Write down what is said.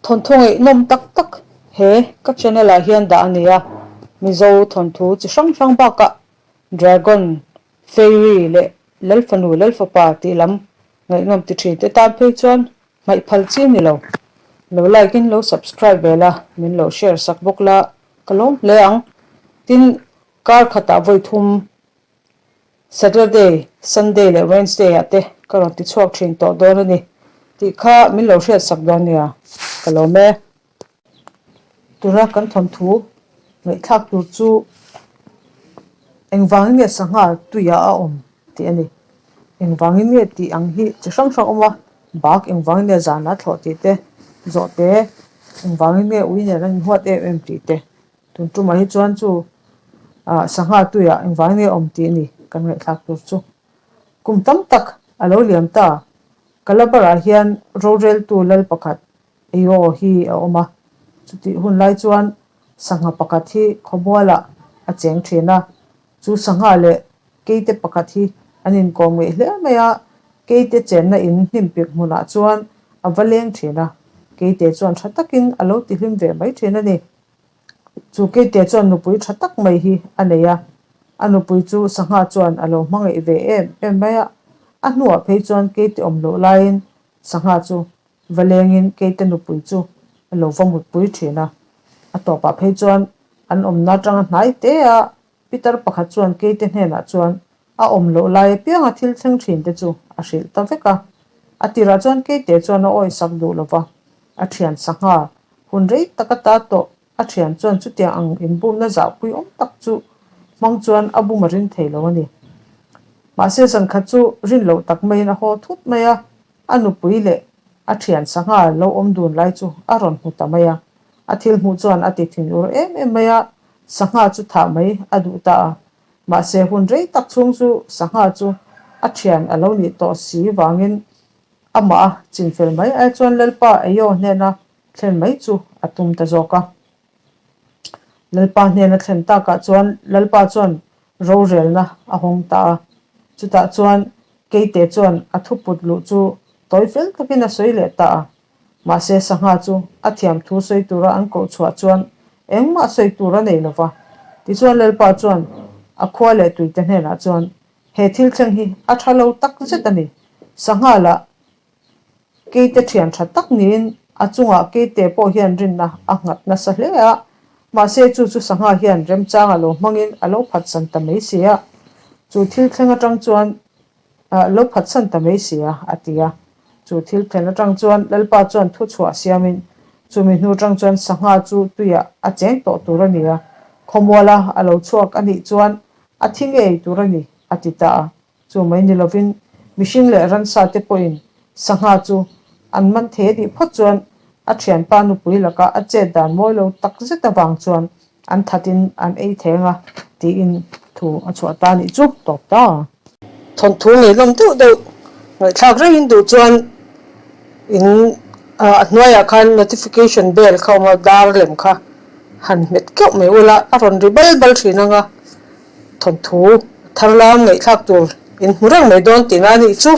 Thawnthu ngaihnawm tak tak he ka channel ah hian dah a ni a, Mizo thawnthu chi hrang hrang bakah Dragon, Fairy leh Lalfanu Lalfapa tih lam ngaihnawm ti thin te tan phei chuan hmaih phal chi a ni lo. Lo like in lo subscribe ve la, min lo share sak bawk la ka lawm hle ang. Tin, kar khatah vawi thum Saturday, Sunday leh Wednesday ah te ka rawn ti chhuak thin tawh dawn a ni tih kha min lo hriat sak dawn nia, ka lawm e. Tuna kan thawnthu ngaihthlak tur chu engvangin nge sangha tuiah a awm tih a ni. Engvangin nge tih ang hi chi hrang hrang awm a, bak engvangin nge zanah thlawh tih te, zawh te, engvangin nge ui nen an inhuat em em tih te. Tun tumah hi chuan chu ah sangha tuiah engvang nge awm tih ni kan ngaihthlak tur chu. Kum tam tak a lo liam ta, Calabar-ah hian roreltu lal pakhat Eio hi a awm a, chutih hun lai chuan sangha pakhat hi khawmualah a cheng thin a, chu sangha leh keite pakhat hi an inkawm ngeih hle mai a, keite chenna in hnim pik hmunah chuan a va leng thin a, keite chuan tha takin a lo tihlim ve mai thin a ni. Chu Keite chuan nupui tha tak mai hi a nei a, a nupui chu sangha chuan a lo hmangaih ve em em mai a, a hnuah phei chuan Keite awm loh laiin sangha chu va lengin Keite nupui chu a lo va mutpui thin a, a tawpah phei chuan an awmna atanga hnai te a Pitar pakhat chuan Keite hnenah chuan a awm loh lai apianga thil thleng thin te chu a hrilh ta vek a. A tirah chuan Keite chuan a awisak duh lo va, a thian sangha hun rei tak ata tawh a thian chuan chutiang ang inbumna zahpui awm tak chu hmang chuan a bum a ring thei lo a ni. Mahse zankhat chu rin loh tak maiin a haw thut mai a, a nupui leh a thian sangha lo awm dun lai chu a rawn hmu ta mai a. A thil hmuh chuan a ti thinur em em mai a, sangha chu thah mai a duh ta a. Mahse hun rei tak chhung chu sangha chu a thian a lo nih tawh si vangin amah a chinfel mai ai chuan Lalpa Eio hnena thlen mai chu a tum ta zawk a. Lalpa hnena thlen takah chuan Lalpa chuan rorelna a hawng ta a. Chutah chuan Keite chuan a thuput luh chu tawi fel takin a sawi leh ta a. Mahse sangha chu a thiam thu sawi tura an koh chhuah chuan engmah sawi tur a nei lo va. Tichuan Lalpa chuan a khua leh tuite hnenah chuan, He thil thleng hi a tha lo tak zet a ni. Sangha lah keite thian tha tak niin a chungah keite pawh hian rinna a nghat nasa hle a. Mahse chu chu sangha hian remchang a lo hmangin a lo phatsan ta mai si a. Chu thil thleng atang chuan Lo phatsan ta mai si a, a ti a. Chu thil thlen atang chuan Lalpa chuan thu chhuah siamin chumi hnu atang chuan sangha chu tuiah a cheng tawh tur a ni a, khawmuala a lo chhuak a nih chuan a thi ngei tur a ni, a ti ta a. Chu mai ni lovin mihring leh ransa te pawhin sangha chu an man thei a nih phawt chuan a thianpa nupui laka a chet dan mawi lo tak zet avang chuan An thatin an ei theng a, tiin thu a chhuah ta nih chu tawp ta. Thawnthu ngeihlawm deuh deuh ngaihthlak rengin duh chuan in a hnuaiah khan notification bell kha awm a, dar lem kha han hmet keuh mai ula a rawn ri bal bal thin ang a, thawnthu thar lam ngaihthlak tur in hmu reng mai dawn tihna a nih chu.